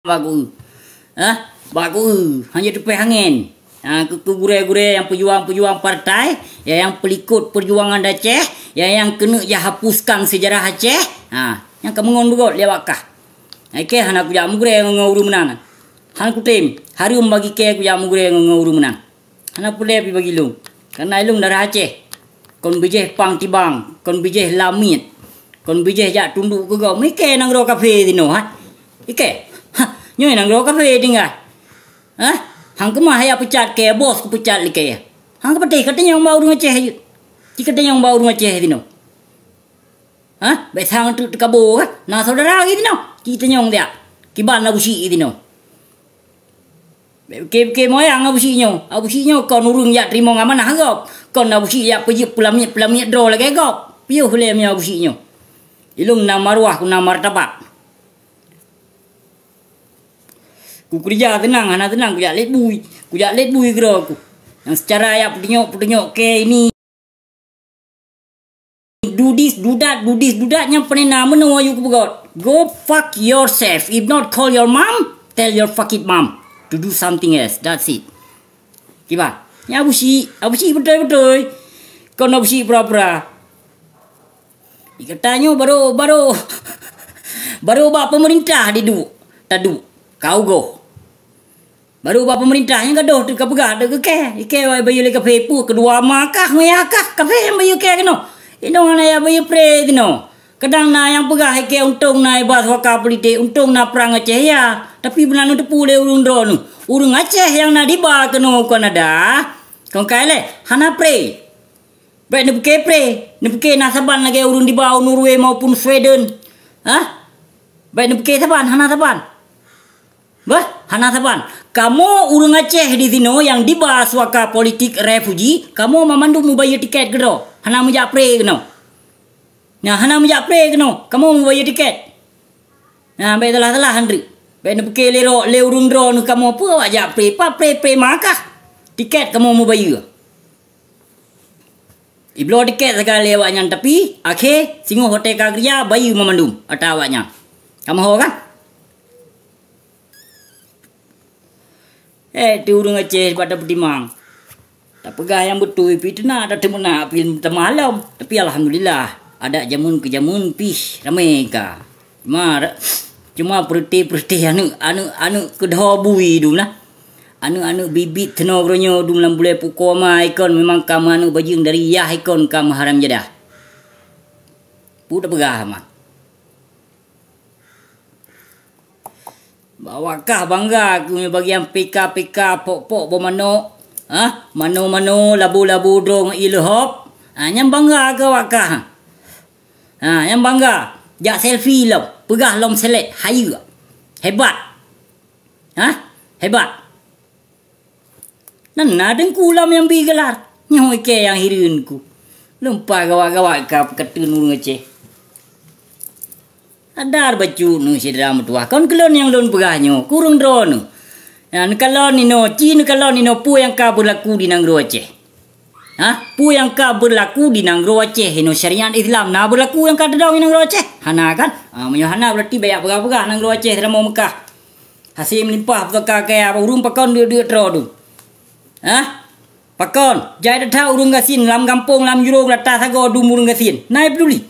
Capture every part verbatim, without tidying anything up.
Bak gurée. Hah? Bak gurée. Hana teupeh angén. Ha, keu, keu gurée-gurée nyang peujuang-peujuang partai, ya nyang peulikot peujuangan Aceh, ya nyang keuneuk jihapuskan sejarah Aceh. Ha, nyang ka meungon beugôt lé awak kah. Ikée hana kujak meugurée ngon, ngon ureuëng meunan. Hana kutem, hareuem bagi kée kujak meugurée ngon, ngon ureuëng meunan. Hana peureulée pih bagi lôn. Kareuna lôn darah Aceh. Kon bijéh pang tibang, kon bijéh lamiet, kon bijéh jak tunduk keu gob. Ikée nanggroe kafé sinoe, ha? Ikée? Ha, nyoe nanggroe kafé tinggai. Ha? Hang keumah ya peucat kée, bos kupeucat lé kée. Hang keupeuteh katanyong bak ureuëng Aceh jeuet. Ci katanyong bak ureuëng Aceh sinoe. Ha? Bék sang teuk teukabo, ha? Na syedara lagée sinoe. Ci tanyong siat. Kiban Abu Syik sinoe. Bék pike-pike moyang Abu Syik nyoe. Abu Syik nyoe kon ureuëng jak teurimong amanah gob. Kon Abu Syik jak peujeuet peulamiet-peulamiet droe lagée gob. Piôh lé meunyoe Abu Syik nyoe. Ilôn na maruah, ku na martabat. Kukeurija teunang, hana teunang, kujak lét bui. Kujak lét bui keudroe ku. Nyang seucara jak peutunyok-peutunyok kée ini. Do this, do that, do this, do that, nyang peureuna meunoe yue kupeugét. Go fuck yourself. If not call your mom, tell your fucking mom to do something else. That's it. Kiban? Nyan Abu Syik, Abu Syik beutôi-beutôi. Kon Abu Syik pura-pura. Di gata nyoe barô, barô, barô bak peumeurintah diduek, taduek, kau goh. Barô bak peumeurintah nyang gadôh teuk ka peugah teuk keu kée. Ikée wai bayeue lé kafé peue keudua ma kah, meuya kah, kafé nyang bayeue kée keunoe. Inong hana ya bayeue pré keunoe. Kadang na nyang peugah ikée untông na iba suaka politik, untông na prang Aceh ya. Tapi beuna neuteupeue lé ureuëng droeneuh. Ureuëng Aceh nyang na diba keunoe u Kanada, kon kai lé, hana pré. Bék neupike pré, neupike na saban lagée ureuëng diba u Norway maupun Sweden. Hah? Bék neupike saban, hana saban. Bah, hana saban. Kamoe ureuëng Aceh di sinoe nyang diba suaka politik refuji, kamoe mamandum mubayeue tiket keudroe. Hana meujak pré keunoe. Nah, hana meujak pré keunoe, kamoe mubayeue tiket. Nah, bék salah-salah han treuk. Bék neupike lé ro-, lé ureuëng droeneuh kamoe peue awak jak pré, pat pré-pré ma kah. Tiket kamoe mubayeue. Ibloe tiket sagai lé awak nyan, tapi akhé singoh watée ka keureuja bayeue mamandum ata awak nyan. Kamoe ho kan? Eh, ti ureuëng Aceh bak tapeutimang. Tapeugah nyang beutôi pih teunak, tateumeunak pih teumalom. Tapi alhamdulillah, adat jameun keu jameun pih ramé ka. Cuma, cuma peureuté-peureuté aneuëk, aneuëk, aneuëk keudho bui dum lah. Aneuëk-aneuëk bibit teunoe geuronyoe dum lam bulée pukoe ma ikon memang ka meuaneuëk bajeueng dari yah ikon ka meuharam jadah. Peue tapeugah ma? Awak kah bangga keu bagian P K P K, pok-pok boh manok, ha? Mano-mano, labu-labu droe ngon ié leuhop. Ha, nyan bangga keu awak kah. Ha, nyan bangga. Jak selfie lom, peugah lom selek, hayeue. Hebat. Ha? Hebat. Nan na teungku lom nyang bi geular. Nyoe ikée nyang hireuen ku. Lumpah gawak-gawak ka peukateun ureuëng Aceh. Sadar bacut neuh syedara meutuwah. Kon keu lôn nyang lôn peugah nyoe, keu ureuëng droeneuh. Nah, neukalon inoe, ci neukalon inoe peue nyang ka beurlaku di nanggroe Aceh. Hah? Peue nyang ka beurlaku di nanggroe Aceh inoe syariat Islam na beurlaku nyang ka teudong di nanggroe Aceh? Hana kan? Ha, meunyoe hana, berarti baya peugah-peugah nanggroe Aceh seuramoe Meukah. Hase meulimpah pusaka kaya, ureuëng pakon duek-duek troe dum. Hah? Pakon? Jai that-that ureuëng gasien lam gampông, lam jurông, rata sagoe dum ureuëng gasien. Na nyang peuduli?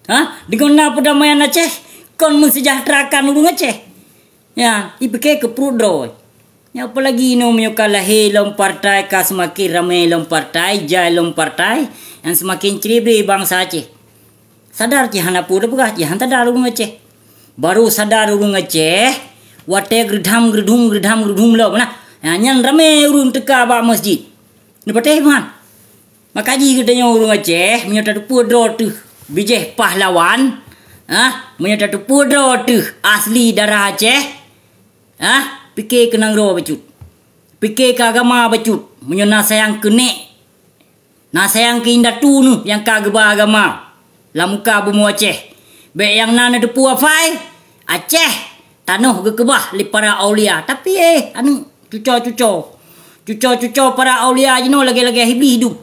Hah? Deungon na peudamaian Aceh, kon meusejahterakan ureuëng Aceh. Ya, ipike keu pruet droe. Nyoe apalagi inoe meunyoe ka lahé lom partai, ka seumaken ramé lom partai, jai lom partai, nyang seumaken cre-bre bansa Aceh. Sadar cit hana peue tapeugah, cit hana sadar ureuëng Aceh. Barô sadar ureuëng Aceh watée geureudham, geureudhum, geureudham, geureudhum lom nah. Nah, nyan ramé ureuëng teuka bak masjid. Neupatéh man. Maka jih geutanyoe ureuëng Aceh, meunyoe tateupeue droe teuh bijéh pahlawan, ah, meunyoe tateupeue droe teuh asli darah Aceh, ah, pike keu nanggroe bacut. Pike keu agama bacut. Meunyoe na sayang keu nek, na sayang keu indatu neuh nyang ka geuba agama lam muka bumoe Aceh. Bék nyang na neuteupeue afai, Aceh tanoh geukeubah lé para aulia. Tapi, eh, aneuëk cuco-cuco. Cuco-cuco para aulia jinoe lagée-lagée Iblih dum.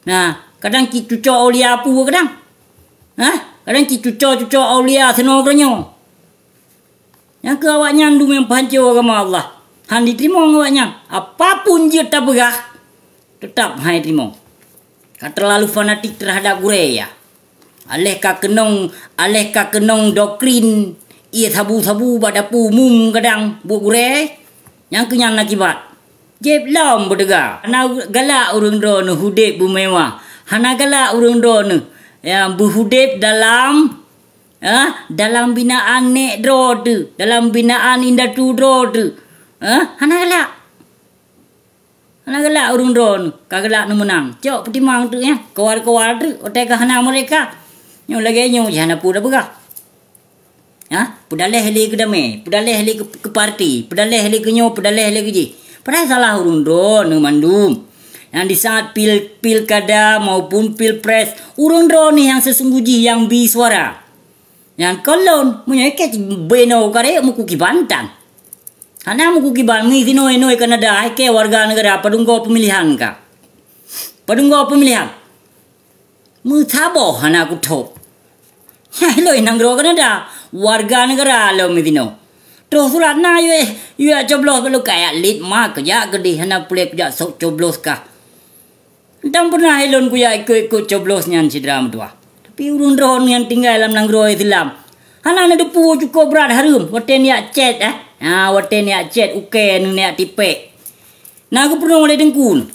Nah, kadang cit cuco aulia peue kadang. Hah? Kadang cit cuco-cuco aulia seunoe geutanyoe. Nyang keu awaknyan dumeng peuhanco agama Allah. Han jiteurimong awaknyan. Apapun jeuet tapeugah, teutap han jiteurimong. Ka teulalu fanatik teuhadab gurée, ya. Aléh ka keunong, aléh ka keunong doktrin ié sabu-sabu bak dapu umum kadang buet gurée, nyang keu nyan akibat. Jieb lom beudeuga. Hana galak ureuëng droeneuh udeb beumewah. Hana galak ureuëng droeneuh, ya, beuudeb dalam, ya, dalam binaan nék droe teuh, dalam binaan indatu droe teuh. Ya, hana galak. Hana galak ureuëng droeneuh, ka galak neumeunang. Cok peutimang teuk nyan, keuwar-keuwar teuk, watée ka hana merdeka. Nyoe lagée nyoe jih hana peue tapeugah. Ha? Peudaléh lé keu damé, peudaléh lé keu, keu parti, peudaléh lé keu nyoe, peudaléh lé keu jih. Padahai salah ureuëng droeneuh mandum. Nyang di saat pil, pilkada maupun pilpres, ureuëng droeneuh nyang seusunggoh jih nyang bi suara. Nyan kon lôn, meunyoe ikét beno karek meukukiban tan. Hana meukukiban, meuinoe-inoe Kanada, ikét warga negara padunggoe peumilihan ka. Padunggoe peumilihan. Meusaboh hana kuthop. Hai lôn nanggroe Kanada, warga negara lôn meuinoe. Troh surat na yue, yue coblos bak lukée lit ma keujak keudeh hana pulée keujak sok coblos kah. Entang pernah ilôn kuyak ikot-ikot coblos nyan syedara meutuwah. Tapi ureuëng droeneuh nyang tinggai lam nanggroe Islam, hana neudeupu cukop brat hareuem watée neujak cét, eh. Ha, watée neujak cét ukée neuh neujak tipék. Na geupeurunoe lé teungku neuh?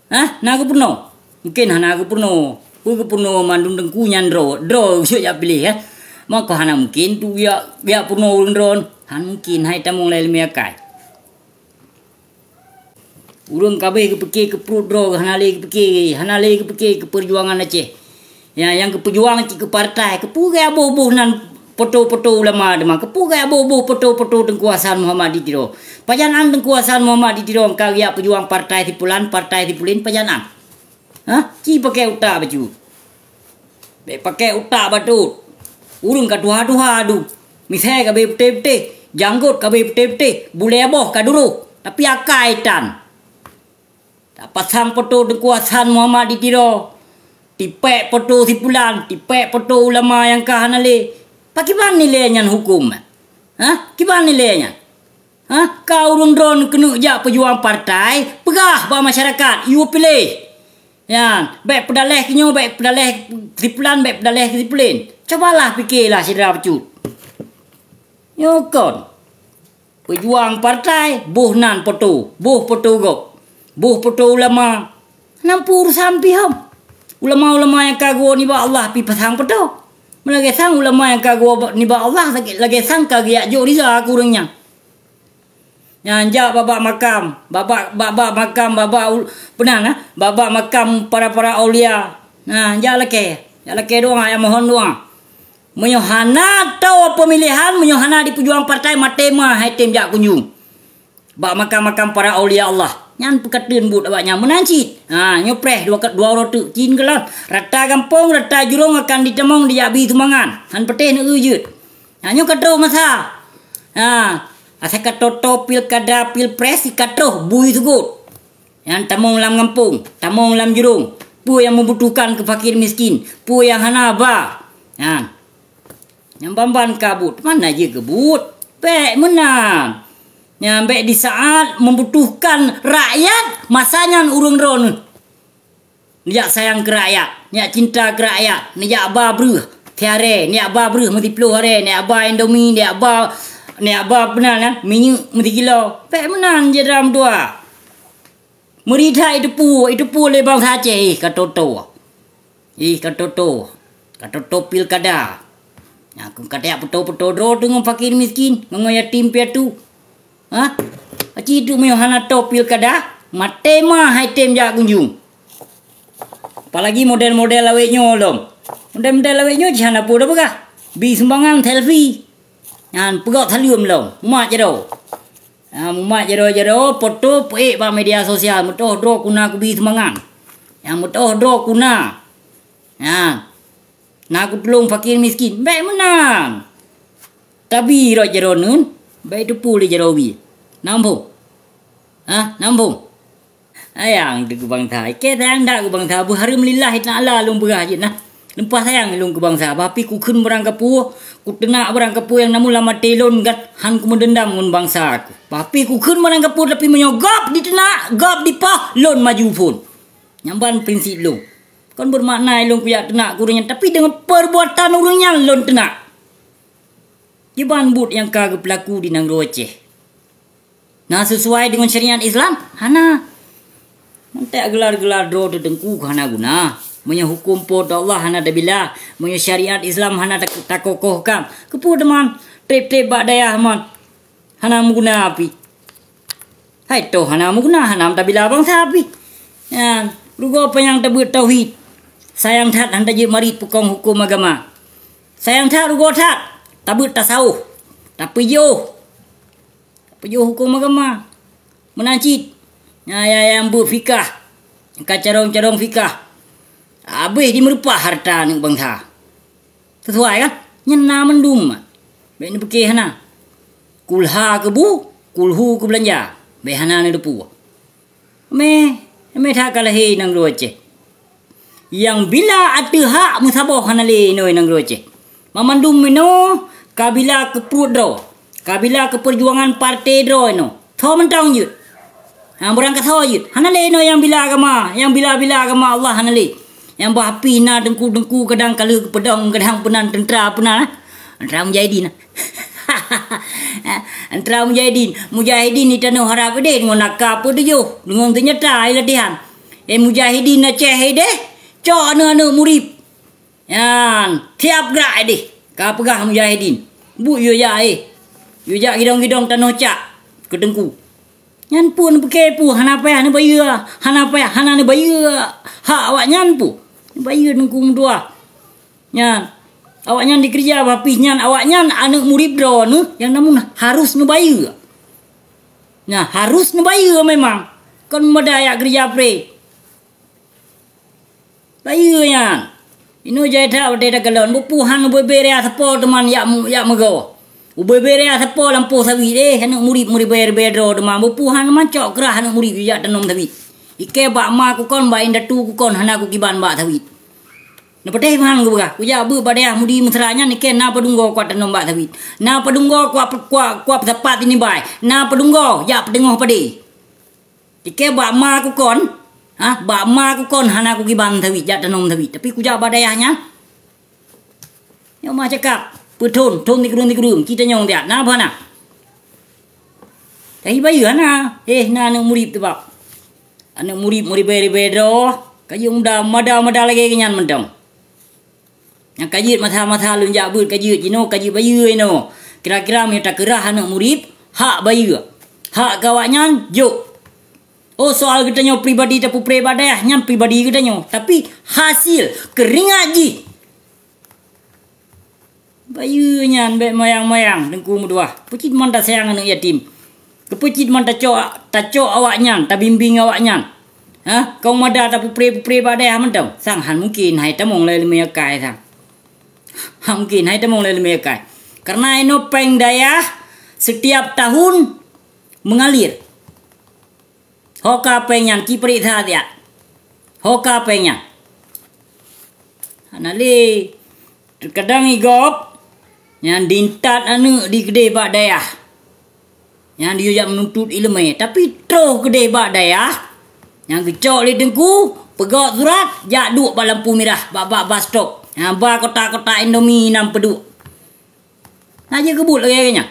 Hah? Na geupeurunoe? Mungken hana geupeurunoe. Peue geupeurunoe mandum teungku nyan droe, droe geuseuek jak piléh, eh. Mako hana mungken tu geujak, geujak peurunoe ureuëng droeneuh. Hana mungken hai tamong lé leumé akai. Ureuëng kabeh geupike keu pruet droe, hana lé geupike, hana lé geupike keu peujuangan Aceh. Ya, nyang geupeujuang cit keu partai, keupeue gaya boh-boh nan poto-poto ulama teuma, keupeue gaya boh-boh poto-poto Teungku Hasan Muhammad di Tiro. Pajan an Teungku Hasan Muhammad di Tiro ka geujak peujuang partai sipulan, partai sipulen, pajan an. Hah? Ci pakée utak bacut. Bék pakée utak bacut. Ureuëng ka tuha-tuha adu. Misai ka bé putéh-putéh, janggot ka bé putéh-putéh, bulée boh ka duroh, tapi akai tan. Tapasang poto Teungku Hasan Muhammad di Tiro. Tipék poto sipulan, tipék poto ulama nyang ka hana lé. Pakiban nilée nyan huköm? Hah? Kiban nilée nyan? Hah? Ka ureuëng droeneuh keuneuk jak peujuang partai, peugah bak masyarakat, yue piléh. Nyan, bék peudaléh keu nyoe, bék peudaléh sipulan, bék peudaléh sipulen. Cobalah pike lah syedara bacut. Nyoe kon. Peujuang partai, boh nan poto, boh poto gob, boh poto ulama. Hana peue urusan pih hom. Ulama-ulama nyang ka geuwoe nibak Allah pih pasang poto. Meulagée sang ulama nyang ka geuwoe nibak Allah lagée, lagée sang ka geujak jok riza keu ureuëng nyan. Nyan jak bak-bak makam, bak-bak, bak-bak makam, bak-bak ul-, peue nan, eh? Bak-bak makam para-para aulia. Nah, jak lakée, jak lakée doá, jak mohon doá. Meunyoe hana toe peumilihan, meunyoe hana jipeujuang partai, maté ma hai tem jak kunjong bak makam-makam para aulia Allah. Nyan peukateuen buet awaknyan meunan cit. Ha, nyoe preh dua, dua uroe teuk cit keulon. Rata gampông, rata jurông akan jitamong dijak bi sumbangan. Han patéh neueu jeuet. Ha, nyoe ka troh masa. Ha, asai ka toto pilkada, pilpres, ka troh bui seugot. Nyan tamong lam gampông, tamong lam jurông. Peue nyang meubutuhkan keu fakir miskin? Peue nyang hana ba? Nyan. Nyang ban-ban ka buet, mana jeuet keu buet? Bék meunan. Nyan bék di saat membutuhkan rakyat, masa nyan ureuëng droeneuh. Neujak sayang keu rakyat, neujak cinta keu rakyat, neujak ba breueh tiaré, neujak ba breueh meusiploh aré, neujak ba indomie, neujak ba, neujak ba peue nan, minyeuk meusikilo. Bék meunan jeuet lam dua. Meuri that jiteupeue, jiteupeue lé bansa Aceh, ih, ka toto. Ih, ka toto. Ka toto pilkada. Nyan keuh ka tajak peuto-peuto droe teuh ngon fakir miskin, ngon, ngon yatim piatu. Hah? Aci tu meunyoe hana to pilkada, maté ma hai tem jak kunjong. Apalagi model-model awét nyoe lom. Model-model awét nyoe jih hana peue tapeugah. Bi sumbangan selfie. Nyan peugah saleuem lom. Mumat jaroe. Ha, mumat jaroe-jaroe, poto peuék bak media sosial, meutoh droe kuna kubi sumbangan. Nyang meutoh droe kuna. Ha. Na kutulông fakir miskin. Bék meunan. Tabi rot jaroe neuen, bék teupeu lé jaroe wie. Nambông. Ha, nambông. Sayang teuh keu bansa. Ikei sayang that keu bansa. Beuhareuem lillahi ta'ala lôn peugah jeuet nah. Leupah sayang lôn keu bansa, bah pih kukheun barang kapeue, kuteunak barang kapeue nyang na mulam até lôn, gat han kumeudeundam ngon bansa ku. Bah pih kukheun barang kapeue, tapi meunyoe gob diteunak, gob dipoh, lôn maju phon. Nyan ban prinsip lôn. Kon beumakna lôn kujak teunak keu ureuëng nyan, tapi deungon peurbuatan ureuëng nyan lôn teunak. Kiban buet nyang ka geupeulaku di nanggroe Aceh na sisuai deungon syariat Islam? Hana. Mantak geular-geular droe teuh Teungku hana guna. Meunyoe huköm Po teu Allah hana tabila, meunyoe syariat Islam hana tak-, takokohkan, keupeue teuma treb-treb bak dayah man hana meuguna pih? Hai toh hana meuguna, hana tabila bansa pih. Nyan, rugoe panyang tabeuet tauhid. Sayang that han tajeuet marit peukong huköm agama. Sayang that rugoe that tabeuet tasawuf, tapeujoh, tapeujoh huköm agama. Meunan cit, nya, ya, nyang beuet fikah, ka carông-carông fikah, habéh dimeureupah hareuta aneuëk bansa. Sisuai kan? Nyan na mandum. Bék neupiké hana. Kulha keu bu, kulhu keu beulanja. Bék hana neuteupeue. Mé, mé that ka lahé nanggroe Aceh. Nyang bila ateueh hak meusaboh hana lé inoe nanggroe Aceh. Mamandum inoe ka bila keu pruet droe, ka bila keu peujuangan partai droe inoe. Tho mantong jeuet. Ha, beurangkasoe jeuet. Hana lé inoe nyang bila agama, nyang bila-bila agama Allah hana lé. Nyang bah pih na teungku-teungku kadang ka lheueh geupeudong, kadang peunan teuntra peunan, eh. Teuntra mujahidin, eh. Teuntra mujahidin. Mujahidin di tanoh Arab deh deungon A K peutujoh, deungon seunjata latihan. Eh, mujahidin Aceh deh, cok aneuëk-aneuëk murit. Nyan, siap grak deh. Ka peugah mujahidin. Buet yue jak eh. Yue jak gidong-gidong tanoh cak keu teungku. Nyan pun peuke pu hana payah neubayeue, hana payah, hana neubayeue hak awaknyan pu. Neubayeue teungku meutuah. Nyan, awaknyan dikeureuja bah pih nyan, awaknyan aneuëk murit droeneuh nyang namun harus neubayeue. Nah, harus neubayeue memang. Kon meudaya keureuja pre. Bayeue nyan. Inoe jai that watée takalon, beupuhan ubé-bé raya sapo teuma jak mu-, jak meugoe. Ubé-bé raya sapo lampôh sawit, eh, aneuëk murit meuribée-ribée droe teuma, beupuhan teuma cok keurah aneuëk murit jak tanom sawit. Ikée bak ma kukon, bak indatu kukon, hana kukiban bak sawit. Neupeudeh meuhan kupeugah, kujak beuet bak dayah Mudi Mesra nyan ikée na padum goe kuat tanom bak sawit. Na padum goe kuat, kuat, kuat peusapat inibai. Na padum goe jak peuteungoh padé. Ikée bak ma kukon, ha, bak ma kukon hana kukiban sawit, jak tanom sawit. Tapi kujak bak dayah nyan. Nyoe ma cakap, peuthon, thon sikureueng-sikureueng, ci tanyong siat, na bah na. Tapi bayeue hana, eh, na aneuëk murit teubab. Aneuëk murit meuribée-ribée droe, ka jeuet muda, mada-mada lagée nyan mantong. Nyang ka jeuet masa-masa lôn jak beuet ka jeuet jinoe, ka jeuet bayeue inoe. Kira-kira meunyoe takeurah aneuëk murit, hak bayeue. Hak keu awaknyan, jok. Oh, soal geutanyoe pribadi tapeupreh bak dayah, nyan pribadi geutanyoe. Tapi, hasil keuringat jih, bayeue nyan bék mayang-mayang, Teungku meutuah. Peucit man tasayang aneuëk yatim. Keupeue cit man tacok, tacok awaknyan, tabimbéng awaknyan. Ha? Kong mada tapeupreh-peupreh bak dayah mantong. Sang han mungken hai tamong lé leumé akai sang. Han mungken hai tamong lé leumé akai. Karena inoe péng dayah setiap tahun mengalir. Ho ka péng nyan, ci peuriksa siat. Ho ka péng nyan. Hana lé. Teukadang i gob nyan diintat aneuëk dikeudeh bak dayah. Nyan diyue jak meununtut iéleumé, tapi troh keudeh bak dayah, nyan geucok lé teungku, peugok surat, jak duek bak lampu mirah, bak, bak bus stop. Nyan ba kotak-kotak Indomie nam peuduek. Na jeuet keubuet lagée nyan.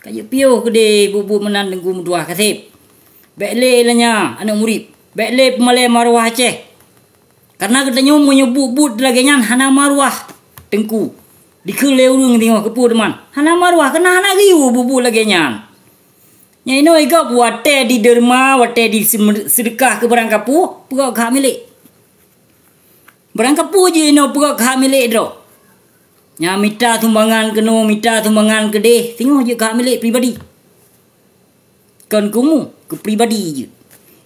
Ka jeuet piôh keudeh buet-buet meunan teungku meutuah kaseb. Bék lé lanya aneuëk murit. Bék lé peumalée maruah Aceh. Karena geutanyoe meunyoe buet-buet lagée nyan hana maruah teungku. Dikheun lé ureuëng singoh keupeue teuma. Hana maruah, karena hana geuyue buet-buet lagée nyan. Nyan inoe i gob watée di derma, watée di seume-, seudeukah keu barang kapeue, peugok keu hak milék. Barang kapeue jih inoe peugok keu hak milék droe. Nyan mita sumbangan keunoe, mita sumbangan keudeh, singoh jeuet keu hak milék pribadi. Kon keu mu, keu pribadi jeuet.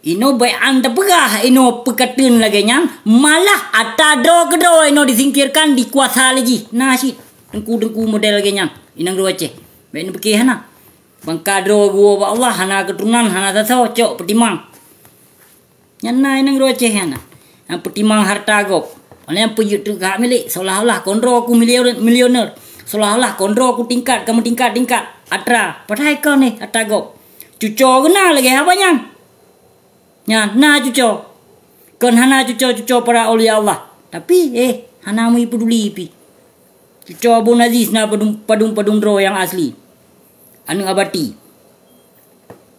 Inoe bék an tapeugah inoe peukateun lagée nyan, malah atra droe keudroe inoe disingkirkan, dikuasa lé jih. Na cit teungku-teungku model lagée nyan, inong droe Aceh. Bék neupiké hana. Bangka droe geuwoe bak Allah, hana keuturonan, hana sasoe, cok peutimang. Nyan na inong droe Aceh nyan na. Nyang peutimang hareuta gob. Mana nyang peujeuet teuk hak milék, seolah-olah kon droe ku milioner, milioner. Seolah-olah kon droe ku tingkat, ka meutingkat-tingkat atra. Padahai kon neh atra gob. Cucoe geuh na lagée haba nyan. Nyan na cucoe. Kon hana cucoe-cucoe para aulia Allah. Tapi, eh, hana meupeuduli pih. Cucoe Abon Aziz na padum-, padum-padum droe nyang asli. Aneuëk Abati.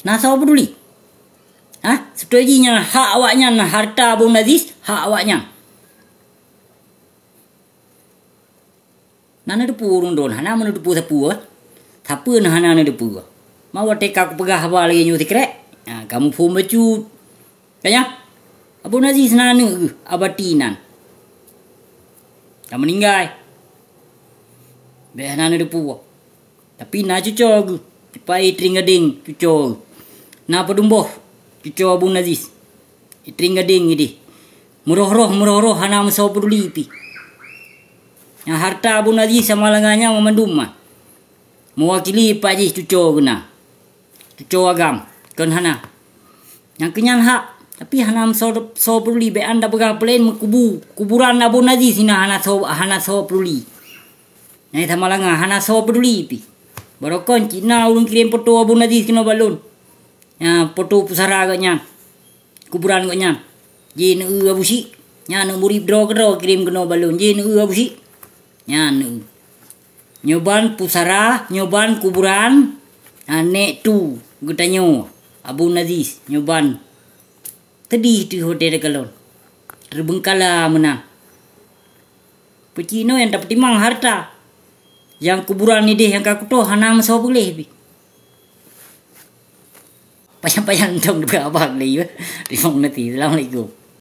Na soe peuduli? Hah? Seubeutôi jih nyan hak awaknyan, harta Abon Aziz, hak awaknyan. Na neuteupeue ureuëng droen, hana meuneuteupeue sapeue. Sapeue na hana neuteupeue. Ma watée ka kupeugah haba lagée nyoe sikrek, ha, kamoe phon bacut. Ka nyan, Abon Aziz na aneuëk geuh, Abati nan. Ka meuninggai. Bék hana neuteupeue. Tapi na cucoe geuh, tipai tring gadeng cucoe. Na padum boh cucoe Abon Aziz. Tring gadeng ideh. Meuroh-roh, meuroh-roh hana meusoe peuduli pih. Nyang harta Abon Aziz sama lagée nyan mandum mah. Meuwakili pat jih cucoe geuh na. Cucoe agam, kon hana. Nyang keunyan hak, tapi hana meusoe, soe peuduli, bék anda peugah peulaén meukubu. Kuburan Abon Aziz sinan hana soe, hana soe peuduli. Nyang sama lagée hana soe peuduli pih. Barokon cit na ureuëng kirém poto Abon Aziz keunoe bak lôn. Nya, poto pusara geuh nyan. Kuburan geuh nyan. Ji neu Abu Syik. Nya neu murit droe keudroe kirém keunoe bak lôn. Ji neu Abu Syik. Nyan neu. Nyoe ban pusara, nyoe ban kuburan, ha, nék tu geutanyoe, Abon Aziz, nyoe ban. Teudih teuh watée takalon. Teubeungkala meunan. Peucinoe nyang tapeutimang harta. Nyang kuburan ideh nyang ka kutoh hana meusoe peugleh pih. Panyang-panyang dong dua abang lagi. Terima kasih. Assalamualaikum.